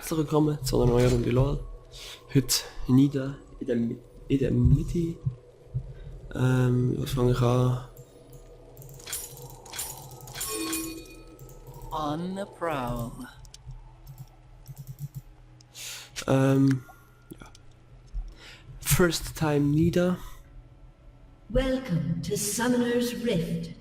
herzlich willkommen zu einer neuen Runde LOL. Heute Nida in der Mitte. Was fange ich an? On the prowl. Ja. First time Nida. Welcome to Summoner's Rift.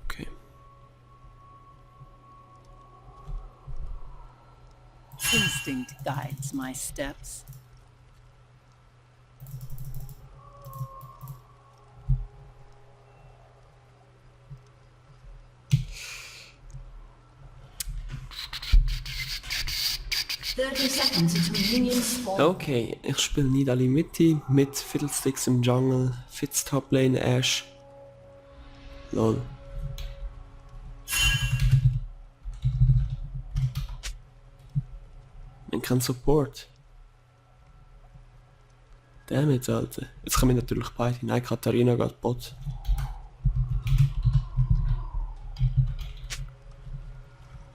Okay. Instinct guides my steps. Okay, ich spiele Nidali Mitte mit Fiddlesticks im Jungle, Fitz Toplane, Ash. LOL. Man kann Support. Damit, Alter. Jetzt kommen natürlich beide. Nein, Katharina geht Bot.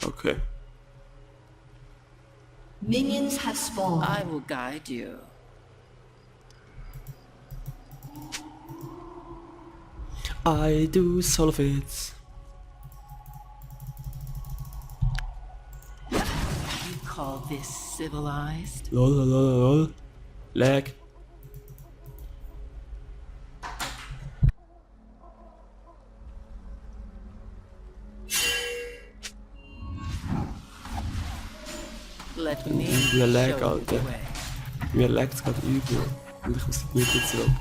Okay. Minions have spawned. I will guide you. I do Solfits. You call this civilized? Lol, lol, lol, lol. Lag. Let me Mir lag, show you the Alter. way. Mir lag's gerade übel. Und ich muss die Miete zurück.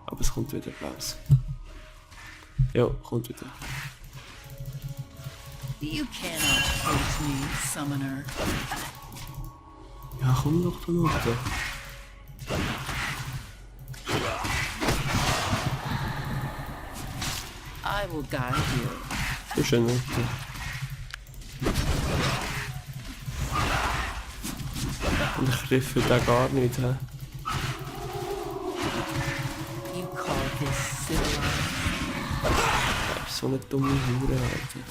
Aber es kommt wieder raus. Ja, kommt wieder. You cannot hate me, summoner. Ja, komm doch da runter. I will guide you. So schön runter. Und ich treffe da gar nicht, hä? You call this civilized? So eine dumme Hure, Alter.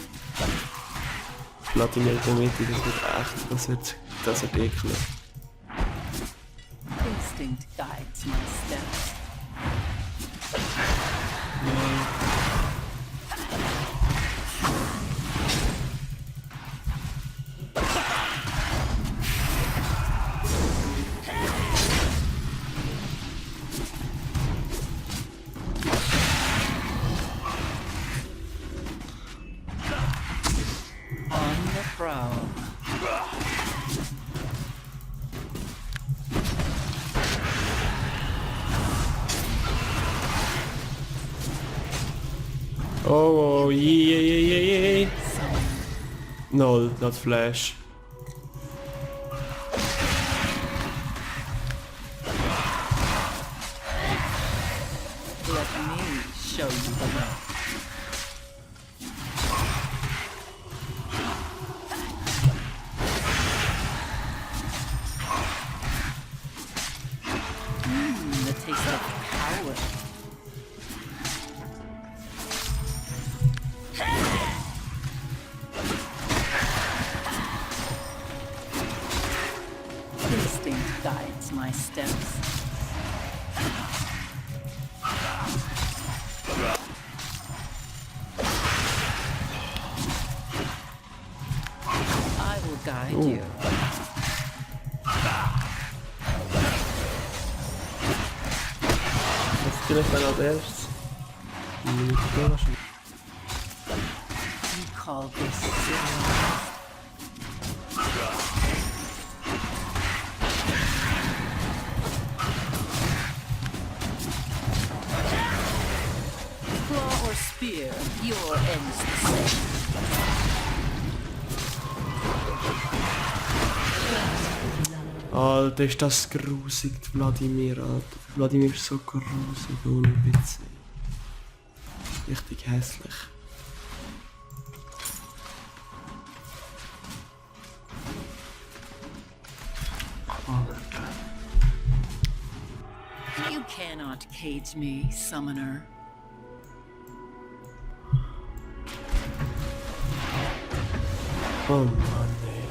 Vladimir in der Mitte, das wird eklig. Instinct guides my steps. On the prowl. Oh, yeah. No, not flash. Let me show you the way. The taste of power. Instinct guides my steps. I will guide you. Was vielleicht dann als erstes? You call this civilized? Claw or spear, your end's the same. Alter, ist das grusig, Wladimir, Alter. Wladimir ist so grusig, ohne Witze. Richtig hässlich. Alter. You cannot cage me, summoner. Oh Mann, ey.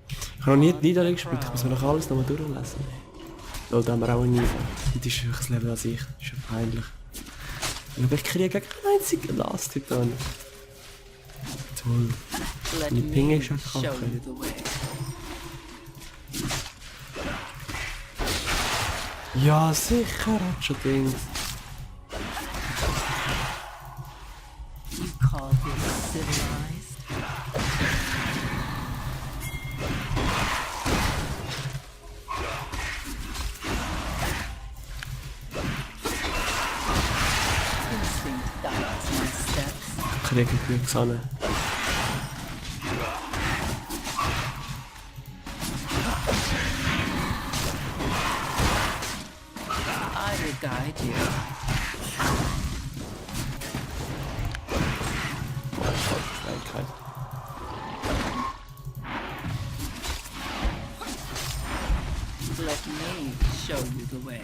Ich habe noch nie die Niederlage gespielt, ich muss mir noch alles nochmal durchlesen. Oh, da haben wir auch einen Niveau. Und die ist ein höheres Level als ich. Das ist schon peinlich. Aber ich kriege keinen einzigen Last-Titan. Toll. Let Die Ping me ist schon show kacke. you the way. Ja, sicher hat schon Dings. You call this civilized? Instinct guides my steps. Ich kriege genug Sonne. I will guide you. Fähigkeit. Let me show you the way.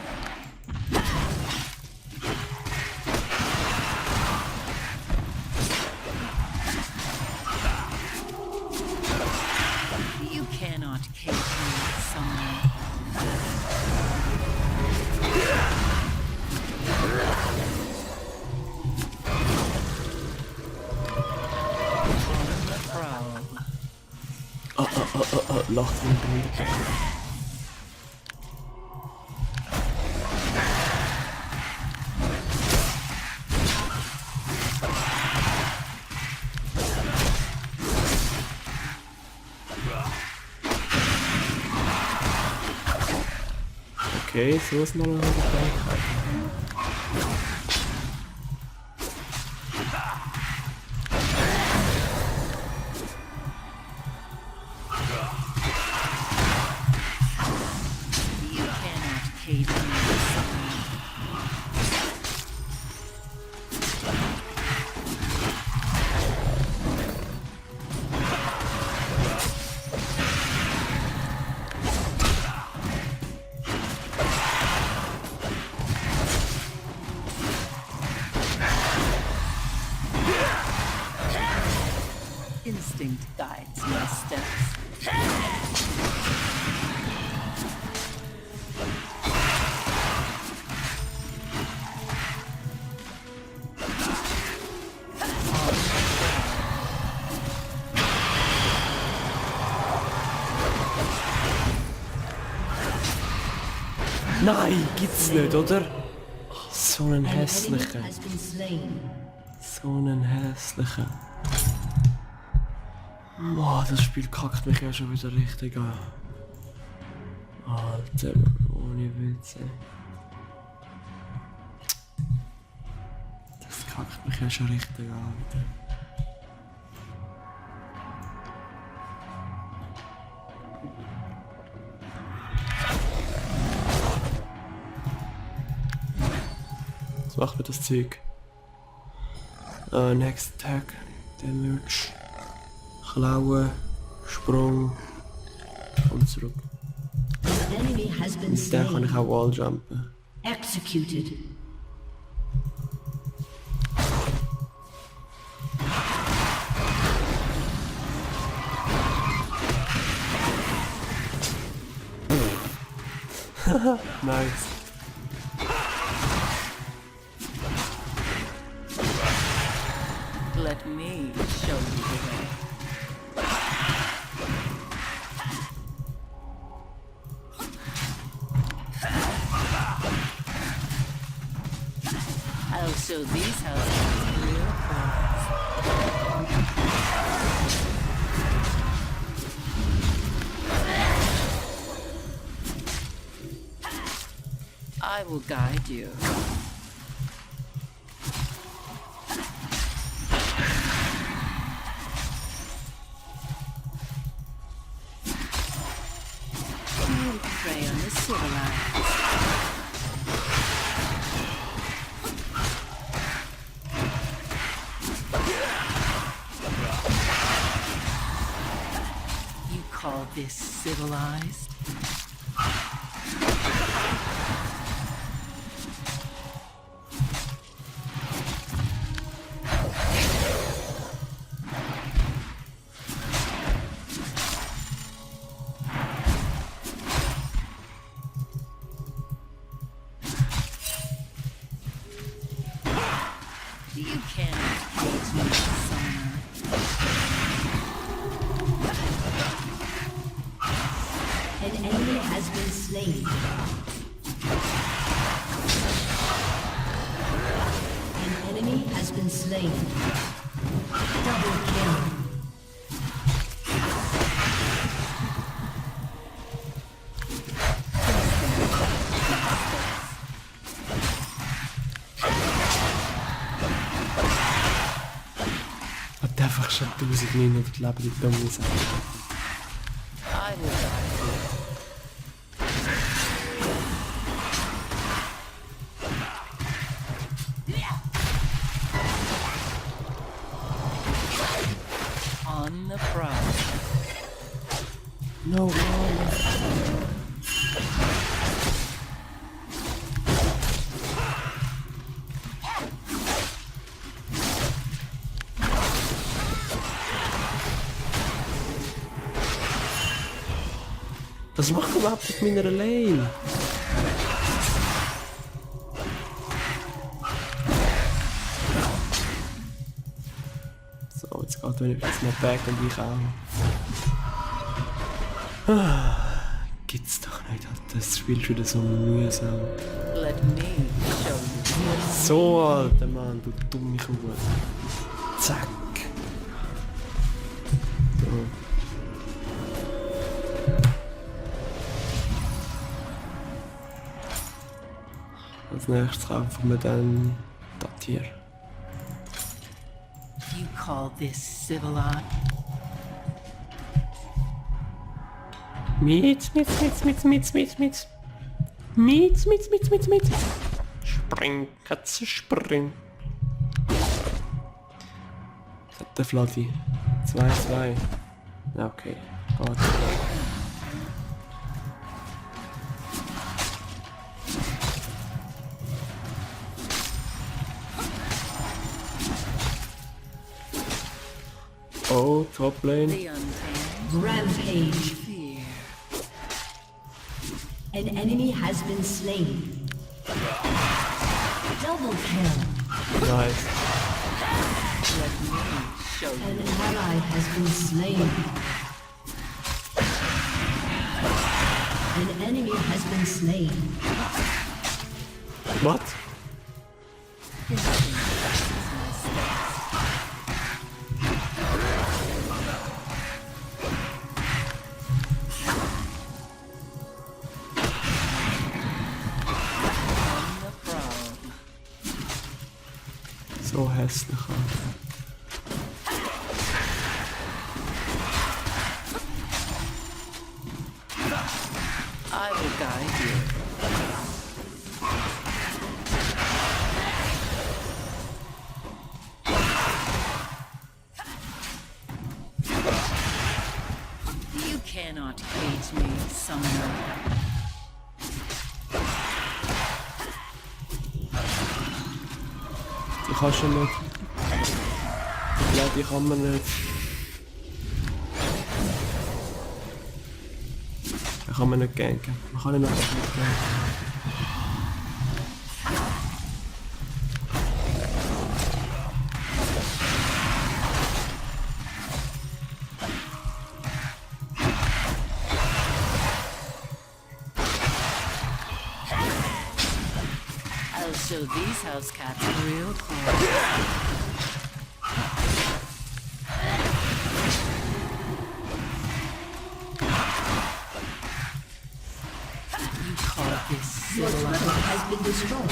You cannot cage me with someone. On the prowl. Lacht von Bild. Okay, so ist noch eine Fähigkeit. You cannot cage me with someone. Instinct guides my steps. Nein, gibt's nicht, oder? So einen An enemy hässlichen. has been slain. So einen hässlichen. Boah, das Spiel kackt mich ja schon wieder richtig an. Alter, ohne Witze. Das kackt mich ja schon richtig an. Alter. Was macht mir das Zeug? Next Attack, Damage, Klauen, Sprung und zurück. An enemy has been Mit der kann ich slain. auch Walljumpen. Executed. Nice. Let me show you the way. I'll show these houses real close. I will guide you. You prey on the civilized. You call this civilized? You cannot hate me, summoner. An enemy has been slain. An enemy has been slain. Double kill. Hat einfach schon 1900 Leben, die dumme Sache. I will die here. On the prowl. No, no. Was macht er überhaupt mit meiner Lane? So, jetzt geht wenigstens mal back und ich auch. Gibt's doch nicht, Alter. Das Spiel ist wieder so mühsam. Let me show you. So, alter Mann, du dumme Kuh. Zack. So. Als nächstes kaufen wir dann das hier. You call this civilized? Mit. Spring, Katze, spring. Was hat der Flotti? 2-2. Ja, okay. Geht. Oh, top lane. The untamed Rampage. fear. An enemy has been slain. Double kill. Nice. Let me show An you. ally has been slain. An enemy has been slain. What? On the prowl. So hässlich. Alter. I will guide you. You cannot hate me, summoner. Du kannst ja nicht. Ich glaube, ich kann man nicht. Ich kann man nicht ganken. Man kann nicht einfach nicht ganken. I'll show these house cats real close. You call this Your turret civilized? has been destroyed.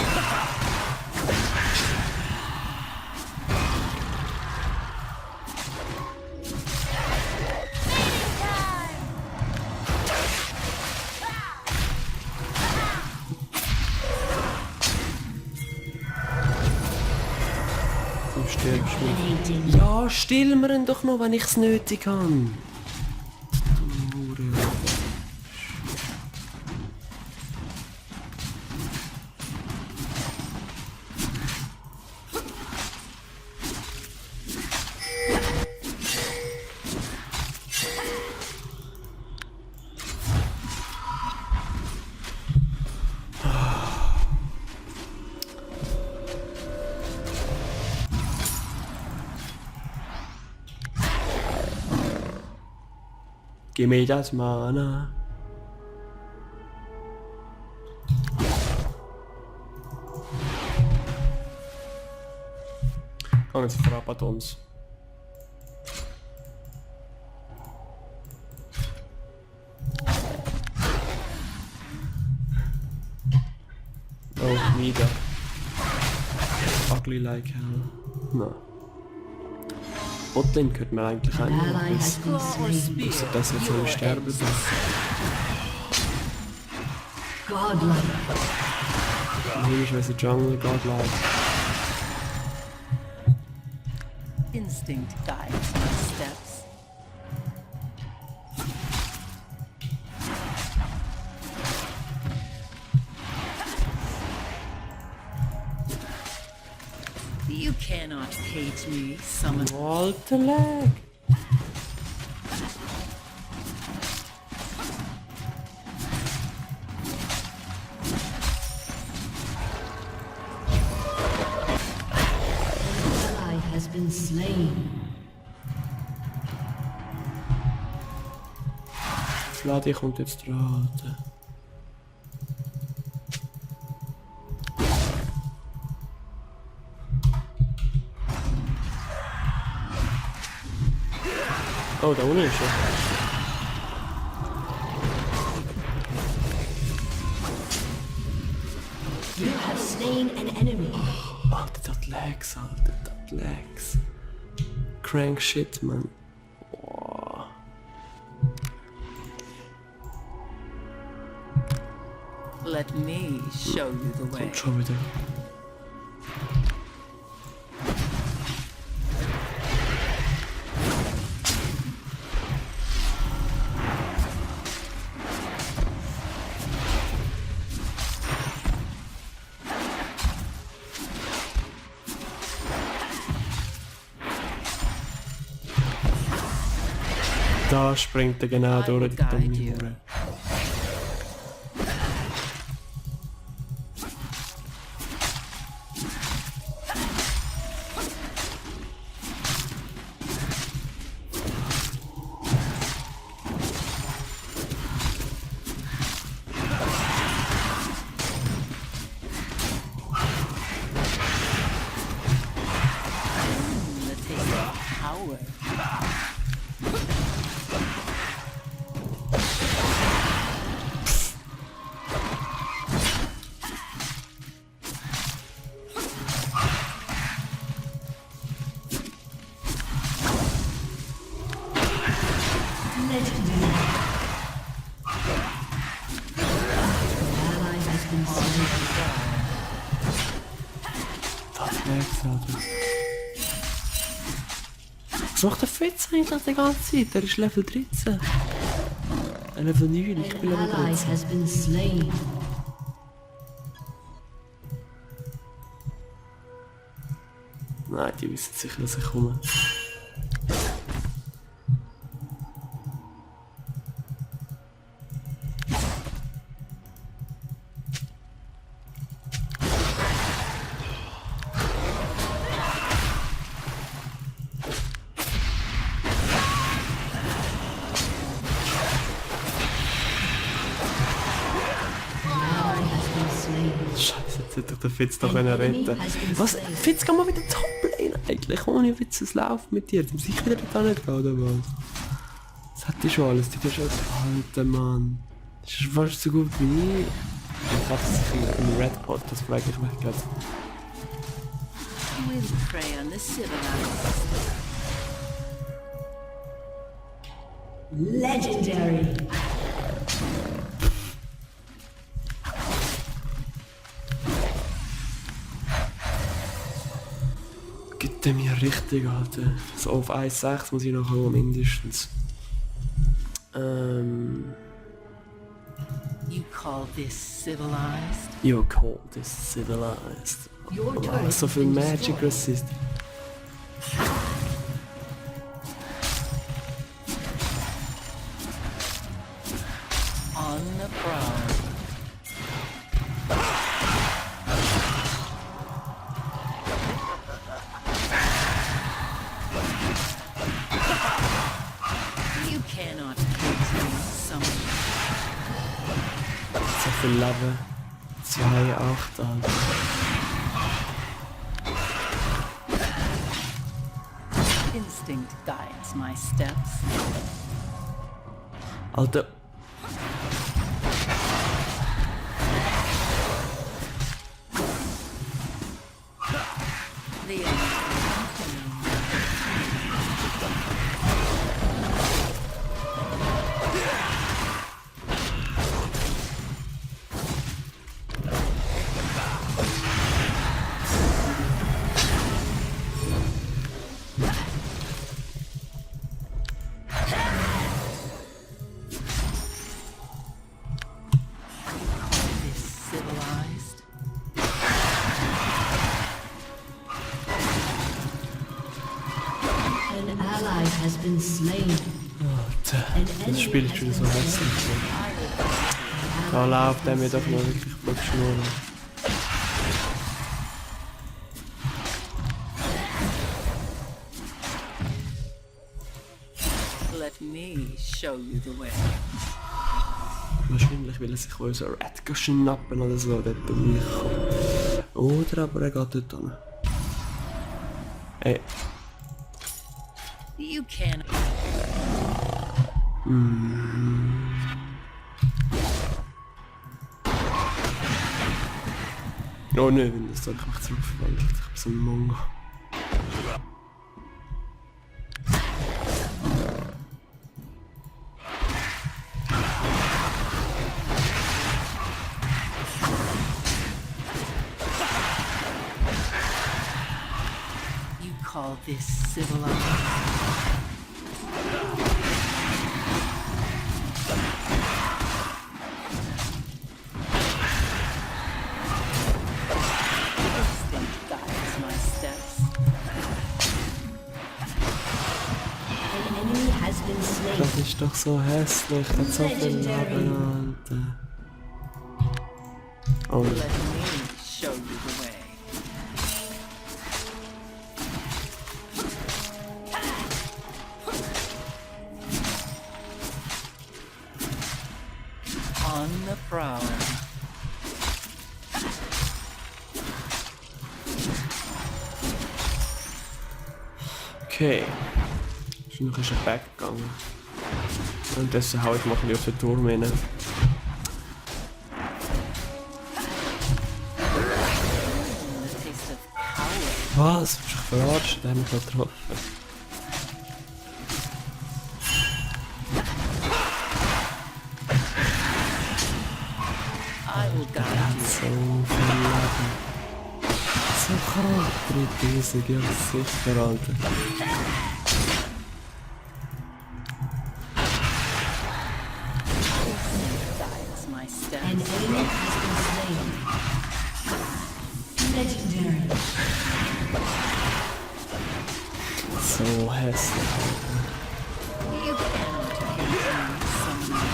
Du stirbst nicht. Dominating. Ja, still mir ihn doch noch, wenn ich es nötig habe. Du Hure. Give me that mana. Gehen jetzt für Abaddons. Oh, wieder. Ugly like hell. No. Botlane könnte man eigentlich An einnehmen, ally has been slain. dass das jetzt so sterben soll. Godlike. Hier ist ein Jungle Godlike. Instinct guides my steps. You cannot hate me, summon. Alter Leg! Ally has been slain. Vladi kommt jetzt dran. Oh, da unten ist er. You have slain an enemy. Alter, das Legs, Alter, das Legs. Crank shit, man. Oh. Let me show you the way. Kommt schon wieder. Da springt er genau durch die dumme Hure. The taste of power. Legendary. Ally has been slain. Das Legs, Alter. Was macht der Fitz eigentlich die ganze Zeit? Er ist Level 13. Level 9, ich bin An Level ally 13. has been slain. Nein, die wissen sicher, dass ich komme. Ally has been slain. Scheiße, jetzt hätte ich den Fitz doch retten. Was? Fitz, geh mal wieder Toplane eigentlich. Ohne Witz, es läuft mit dir. Du musst sicher wieder da nicht gehen, oder was? Das hat die schon alles. Die hat schon... Alter Mann. Das ist fast so gut wie ich. Ich hab sicher im Red Pot, das frage ich mich gerade. We'll prey on the civilized. Legendary. Gibt der mir richtig, Alter. So auf 1,6 muss ich noch kommen, mindestens. You call this civilized? You call this civilized. Your Oh, turret so has viel been Magic destroyed. Resist. On the prowl. You cannot hate viel Leben. 2, 8, Alter. Instinct guides my steps. Alter. The civilized. An ally has been slain. Alter. Das Spiel ist wieder so hässlich. Da läuft der mir doch noch wirklich Schnurren. Let me show you the way. Wahrscheinlich will er sich unser Red schnappen oder so, der dumme Kopf. Oder aber er geht dort hin. Ey. You can. Oh ne, wenn das einfach zurückfällt. Ich bin so ein Mongo. You call this civilized? Instinct guides my steps. An enemy has been slain. Das ist doch so hässlich. Das hat so viel Leben, Alter. Oh, Let me show you the way. On the prowl. okay. Wahrscheinlich ist er weggegangen. Und deshalb hau ich mal ein bisschen auf den Turm hin. The taste of power. Was? Du bist dich verarscht? Der hat mich gerade getroffen. I will guide you. So viel Leben. So krank, 3000, ja sicher, Alter. Guides my An steps. enemy has been slain. Legendary. So hässlich. You cannot hate someone.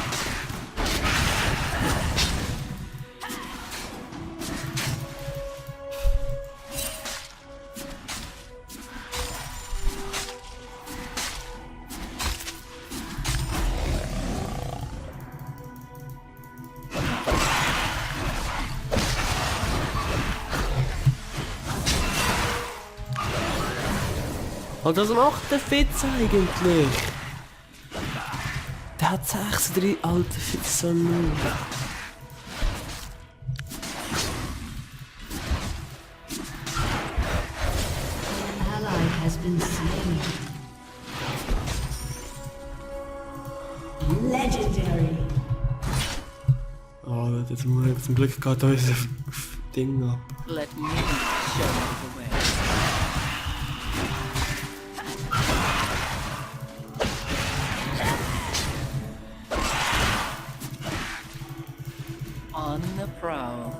Alter, was macht der Fitz eigentlich? Der hat 36, alter Fitz, so null. An ally has been slain. Legendary. Oh, das muss zum Glück geht unser Ding ab. Let me show you the way. On the prowl.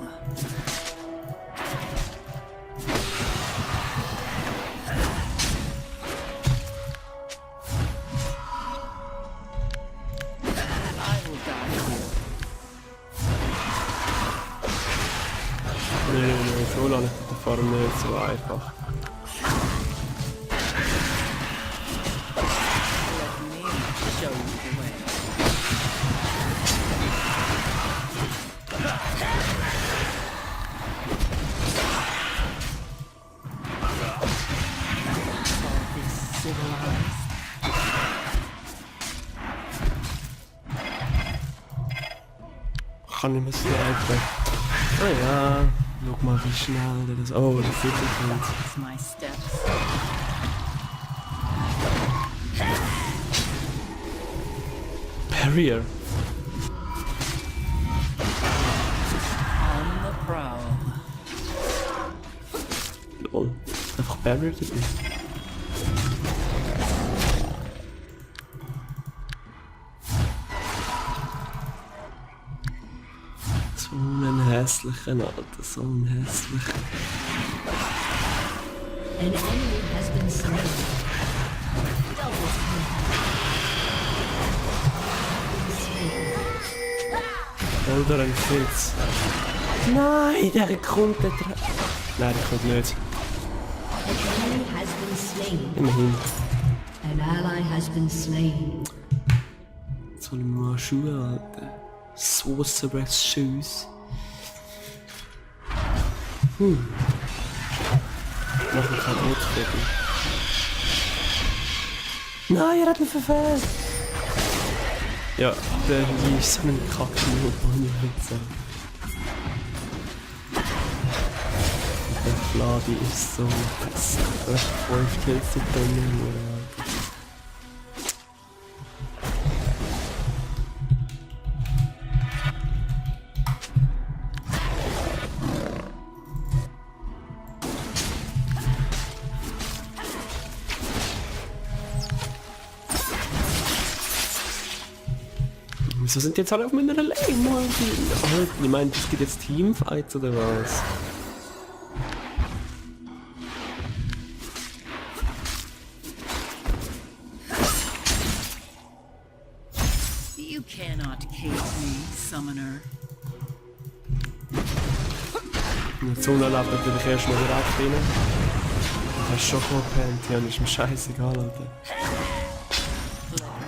I will guide you. Nee, so lange ist der Farm nicht so einfach. Let me show you the way. Call this civilized. Kann ich mir snipen. Ah ja, schau mal wie schnell der das... Oh, der Viertel kommt. It's my steps. Barrier. On the prowl. Lol. Einfach Barrier dabei. So einen hässlichen, Alter. So einen hässlichen. An enemy has been slain. Double kill. Oder ein Filz. Nein, der kommt da dran. Nein, der kommt nicht. An enemy has been slain. Immerhin. An ally has been slain. Jetzt hol ich mir mal Schuhe, Alter. Sorcerer's Shoes. Mach mich gerade nicht fertig. Nein, er hat mich verfehlt. Ja, der hier ist so ein Kackschnur, muss ich nicht sagen. Der Flavi ist so... Echt 5 Kills drin, oder? Wieso sind die jetzt alle auf meiner Lane? Ich meine, es gibt jetzt Teamfights oder was? You cannot cage me, summoner. Und die Sonne lebt natürlich erst mal direkt rein. Du hast schon gepennt, ja, das ist mir scheißegal, Alter.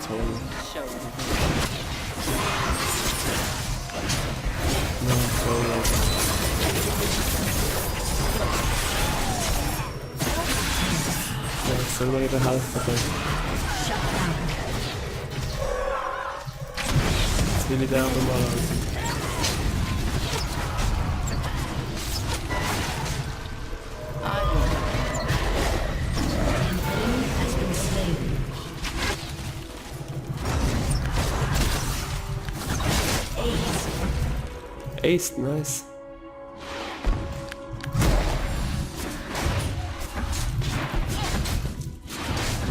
Toll. Show. Ja, voll, Alter. Ja, ich soll mir wieder helfen, Alter. Jetzt will ich den aber mal, Alter. I will. An enemy has been slain. Ace, nice.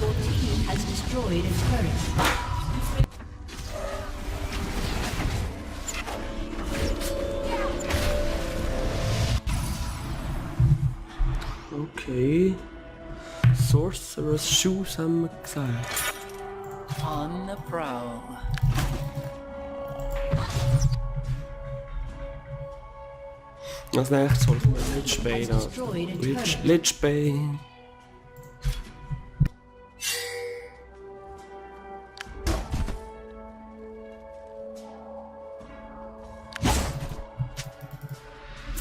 Your team has destroyed a turret. Okay. Sorcerer's Shoes haben wir gesagt. On the prowl. Als nächstes hol ich mir Lich Bane an. Destroyed a turret. Lich Bane.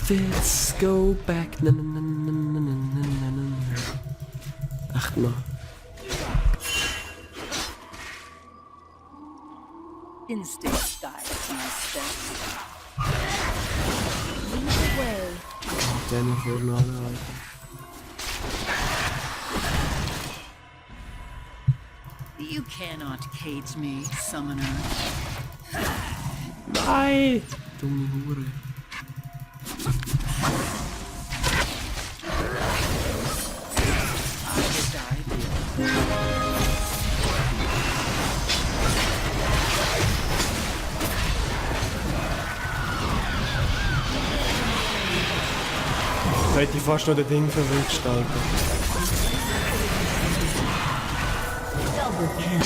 Let's go back. Na, na, na, na, na, na, na, na, na. Echt mal. Instinct guides my steps. Den vorne alle, Alter. You cannot cage me, summoner. Nein! Dumme Hure. I will die here. Da hätte ich fast noch den Ding verwünscht, Alter. Double kill.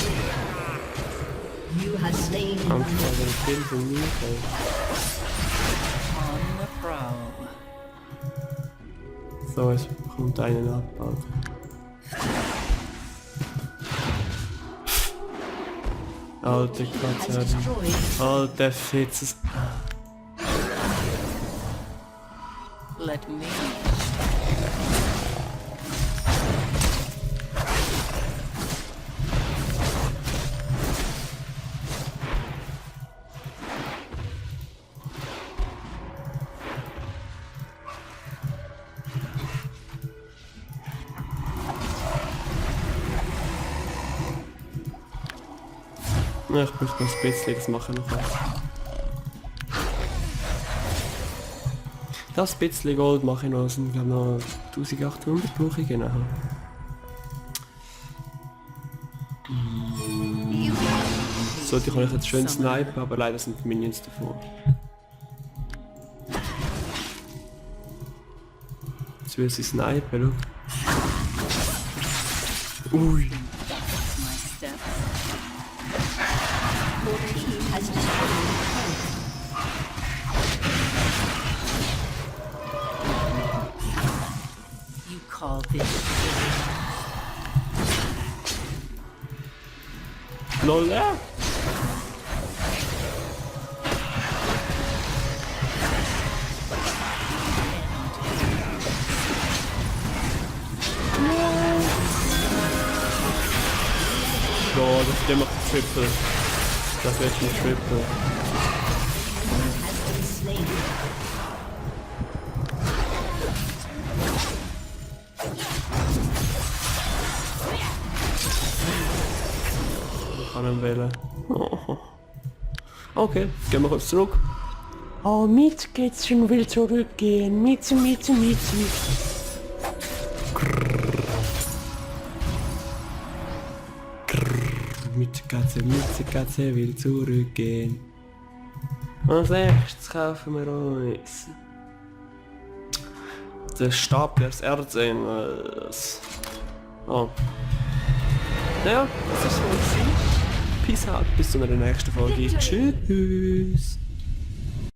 You have slain an Danke, enemy. Alter, den Kill von mir. Ey. On the prowl. So, es kommt einen ab, Alter. Alter, Has Katze. destroyed. Alter, Fitzes. Let me. Ja, ich möchte noch ein bisschen das machen noch. Das bisschen Gold mache ich noch, das sind glaube noch 1800 brauche ich genau. So, die kann ich jetzt schön snipen, aber leider sind die Minions davor. Jetzt will sie snipen, schau. Ui. That's my steps. Your team has destroyed a turret. You call this Lol, ja. Ja, das ist immer Triple. Das wird ein Triple. Has been slain. Ich kann ihn wählen. Oh. Okay, gehen wir kurz zurück. Oh, mit geht's schon, will zurückgehen. Mit. Mitzekatze will zurückgehen. Als nächstes kaufen wir uns den Stab des Erzengels. Oh. Ja, das ist so. Peace out, bis zu einer nächsten Folge. Tschüss.